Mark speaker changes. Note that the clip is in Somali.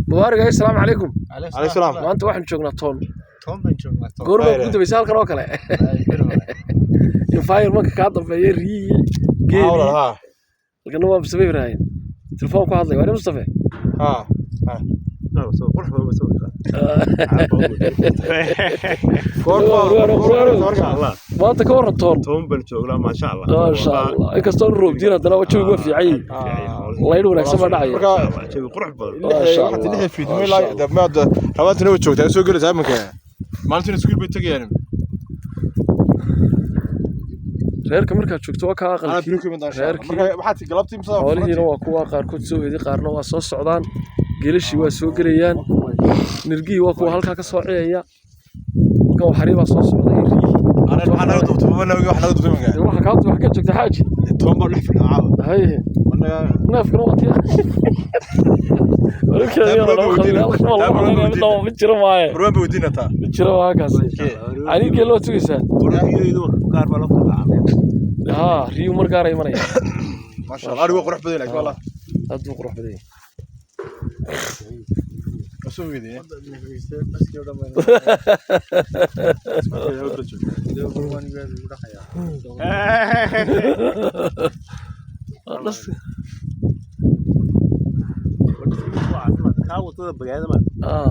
Speaker 1: Mubaarak, assalaamu calaykum.
Speaker 2: Alayhi salaam.
Speaker 1: Maanta waxaan joognaa Toon.
Speaker 3: Toon baan joognaa, toon.
Speaker 1: Goorma
Speaker 2: Fire.
Speaker 1: ugu dambaysa halkan oo kale? Environmentka kaa dambeeya, riyihii, geelii.
Speaker 2: Ha.
Speaker 1: Halkana waa Mustafa Ibrahim, telefoon ku hadlay. Waa nin Mustafa.
Speaker 2: Ha.
Speaker 4: Qurux badan bay sawirka.
Speaker 1: War. Maanta ka warran Toon.
Speaker 4: Toon baan joognaa, maasha Allah.
Speaker 1: Maasha Allah, inkastoo roob diin, haddana jawigu waa fiican yahay, laydh wanaagsan baa dhacaya.
Speaker 2: Marka
Speaker 4: jawi qurux badan.
Speaker 1: Maasha
Speaker 2: waxaad
Speaker 1: Allah.
Speaker 2: lixda fiidnimo
Speaker 1: Maasha
Speaker 2: ilaa
Speaker 1: Allah.
Speaker 2: damaad rabaantina way joogtaa, soo gelaysaa iminka. Maalintina iskuul bay tegayaan.
Speaker 1: Reerka markaad joogto waa kaa
Speaker 2: Anaa
Speaker 1: aqalkii
Speaker 2: biri ku iman doona, insha Allah.
Speaker 1: reerkii.
Speaker 2: Marka waxaad galabtii mise
Speaker 1: Xoolihiina waa kuwa qaarkood soo eeday, qaarna waa soo socdaan, geelashii waa soo gelayaan, nirgihii waa kuwa halkaa ka soo ciyaya, halkan waxarii baa soo socday, riyihii.
Speaker 2: Anaa waxaa naga duubtay, ma naga wax naga duubtay iminka.
Speaker 1: Dee waxa kaa wax ka joogta xaaji.
Speaker 2: Toon baa dhex fadhiya caawa.
Speaker 1: Haye.
Speaker 2: Annaga
Speaker 1: neefkana waa tiya. Ma jiro maaye.
Speaker 2: Marwaan bay weydiinataa.
Speaker 1: Ma jiro waa kaasi ani geel waa tugaysaa.
Speaker 4: Gaar baa loo furtaa.
Speaker 1: Haa, riyuhu mar gaara imanaya.
Speaker 2: Maasha Allah, arigu waa qurux badan laakiin wallah.
Speaker 1: Aad buu qurux badan yahay.
Speaker 2: Ma soo weydiiyey.
Speaker 4: Kaa wadada bagaalada ma
Speaker 1: Ah.